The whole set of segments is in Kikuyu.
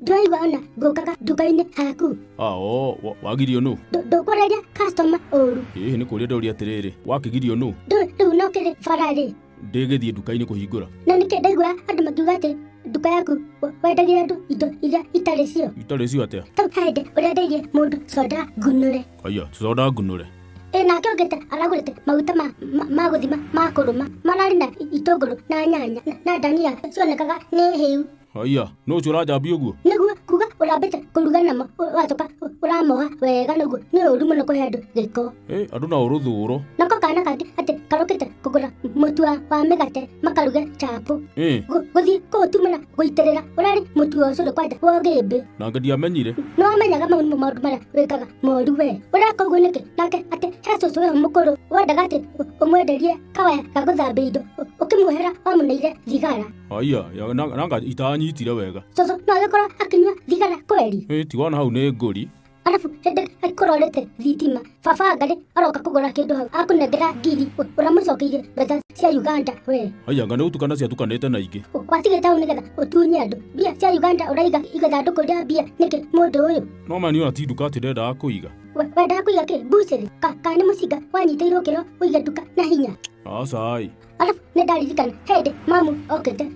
Ndĩraigua ona ngũkaga nduka-inĩ haku. Ah, o, wagirio nũ? Ndũkũreria customer ũru. Ĩhĩ nĩ kũria ndoria atĩrĩrĩ, wakĩgirio nũ? Ndũĩ rĩu no kĩrĩ bara rĩ. Ndĩgĩthiĩ nduka-inĩ kũhingũra. Na nĩkĩ ndaigua andũ makiuga atĩ nduka yaku wendagia andũ indo iria itarĩ cio. Itarĩ cio atĩa? Tau he hĩndĩ ũrendeirie mũndũ soda ngunũre. Aya, soda ngunũre. Ĩ nake ũngĩ ta aragũrĩte maguta ma gũthima ma kũrũma mararĩ na itũngũrũ na nyanya na ndania cionekaga nĩ hĩu. Haiya, nũ ũcio ũranjambia ũguo? Nĩguo kuga ũrambĩte kũruga namo wacoka ũramoha wega nĩguo nĩ ũru mũno kũhe andũ gĩko. Ĩ, andũ na ũrũthũũro. Nako kana kangĩ atĩ karũkĩte kũgũra mũtu wa mĩgate makaruge chapo. Ĩ. Gũthiĩ kũũtumũra gũitĩrĩra ũrarĩ mũtu wa ũcũrũ kwanja wa ũgĩmbĩ. Nanga ndiamenyire. Nĩwamenyaga mau nĩmo maũndũ marĩa wĩkaga moru we. Ũreka ũguo nĩkĩ? Nake atĩ he cũcũ wĩho mũkũrũ wendaga atĩ ũmwenderie kawaya ga gũthambia indo ũkĩmuohera wamũneire thigara. Haiya, nanga itanyitire wega. Cũcũ no agĩkorwo akĩnyua thigara kweri. Ĩ, tiga ona hau nĩ ngũri. Arabu hĩndĩ ĩkũrorete thitima, baba Ngarĩ aroka kũgũra kĩndũ hau, akũnengera ngiri, ũramũcokeirie mbeca cia Uganda we. Haiya, anga nĩ gũtukana ciatukanĩte na ingĩ. Watigĩte hau nĩgetha ũtunye andũ. Mbia cia Uganda ũraiga ithandũkũ rĩa mbia nĩkĩ mũndũ ũyũ? No ma niĩ ona ti nduka atĩ ndendaga kũiga. Wendaga kũiga kĩ? Mbucĩrĩ? Kana nĩ mũcinga wanyitĩirwo kĩro ũige nduka na hinya? Aca ĩ. Arabu nĩ ndaririkana hĩndĩ mamu okĩte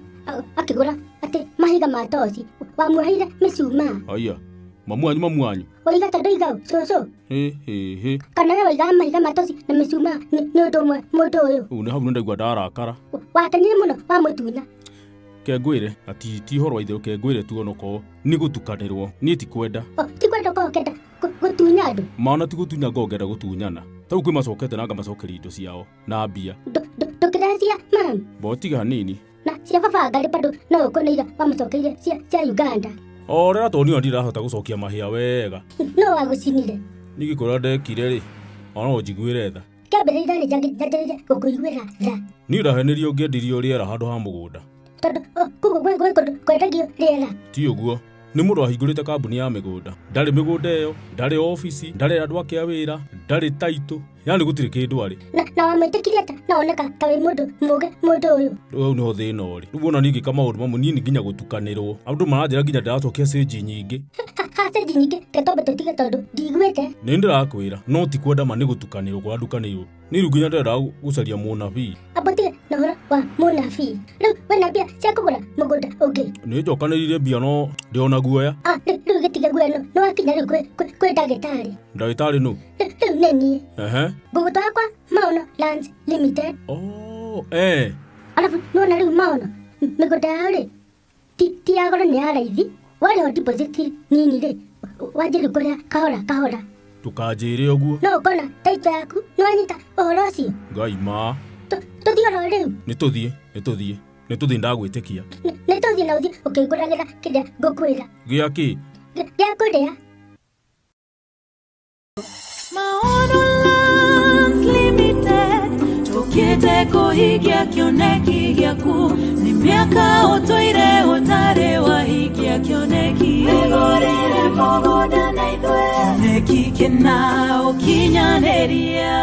akĩgũra atĩ mahiga ma toci wamuoheire mĩcumaa. Haiya, mamu wanyu mamu wanyu. Waiga ta ndoiga ũ, cũcũ? Hĩ, hĩ, hĩ. Kana we waigaga mahiga ma toci na mĩcumaa nĩ ũndũ ũmwe mũndũ ũyũ? Ũũ nĩ hau nĩ ndaigua ndarakara. Wakenire mũno wamũtunya. Ke ngwĩre, na ti ũhoro wa itherũ, ke ngwĩre tu onokorwo nĩ gũtukanĩrwo, niĩ ti kwenda. O, ti kwenda ũkorwo ũkĩenda gũtunya andũ? Mana ti gũtunya ngorwo ngĩenda gũtunyana. Ta rĩu kwĩ macokete na ngamacokeria indo ciao na mbia. Ndũkĩrehe cia mam? Mbotiga hanini. Na cia baba Ngarĩ bado no ũkũneire wamũcokeire cia Uganda. O rĩrĩa tondũ niĩ ndirahota gũcokia mahĩa wega. No wagũcinire. Niĩ ngĩkwĩra ndekire rĩ, ona no ũnjiguĩre tha. Kĩambĩrĩria nĩ njanjĩrĩire gũkũiguĩra tha. Niĩ ndahenirio ngĩendirio rĩera handũ ha mũgũnda. Tondũ, o, koguo gwĩ kũndũ kwendagio rĩera. Ti ũguo. Nĩ mũndũ wahingũrĩte kambuni ya mĩgũnda. Ndarĩ mĩgũnda ĩyo, ndarĩ obici, ndarĩ andũ ake a wĩra, ndarĩ taitũ, yaani gũtirĩ kĩndũ arĩ. Na wamwĩtĩkirie atĩa na woneka ta wĩ mũndũ mũũgĩ mũndũ ũyũ? Rĩu hau nĩho thĩna ũrĩ. Rĩu wona niĩ ngĩka maũndũ mamwe niĩ nĩ nginya gũtukanĩrwo. Andũ maranjĩra nginya ndĩracokia cĩnji nyingĩ. Ha cĩnji nyingĩ reke twambe tũtige tondũ ndiguĩte. Nĩ ndĩrakwĩra, no ti kwenda ma nĩ gũtukanĩrwo kũrandukanĩirwo. Niĩ rĩu nginya ndĩrenda gũcaria mũnabii. Amba ũtige na ũhoro wa mũnabii. Rĩu wĩna mbia cia kũgũra mũgũnda ũngĩ? Nĩ njokanĩrĩire mbia no ndĩ ona guoya. Ah, rĩu gĩtige guoya nĩ wakinya rĩu kwĩ ndagĩtarĩ. Ndagĩtarĩ nũ? Rĩu nĩ niĩ. Ehe. Ngũgũtwara kwa Maono Lands Limited. Oh, eh. Arabu nĩwona rĩu Maono mĩgũnda yao rĩ ti ya goro nĩ ya raithi. Warĩhwo deposit nini rĩ wanjĩrĩria kũrĩha kahora kahora. Ndũkanjĩre ũguo. No ũkona taito yaku nĩwanyita ũhoro ũcio. Ngai ma. Tũthiĩ oro rĩu. Nĩ tũthiĩ, nĩ tũthiĩ. Nĩ tũthiĩ ndagwĩtĩkia. Nĩ tũthiĩ na ũthiĩ ũkĩngũragĩra kĩrĩa ngũkwĩra. Gĩa kĩ? Gĩa kũrĩa. Maono Lands Limited, tũkĩte kũhingia kĩoneki gĩaku. Nĩ mĩaka ũtũire ũtarĩ wahingia kĩoneki. Wĩgũrĩre mũgũnda na ithuĩ. Kĩoneki kĩna ũkinyanĩria.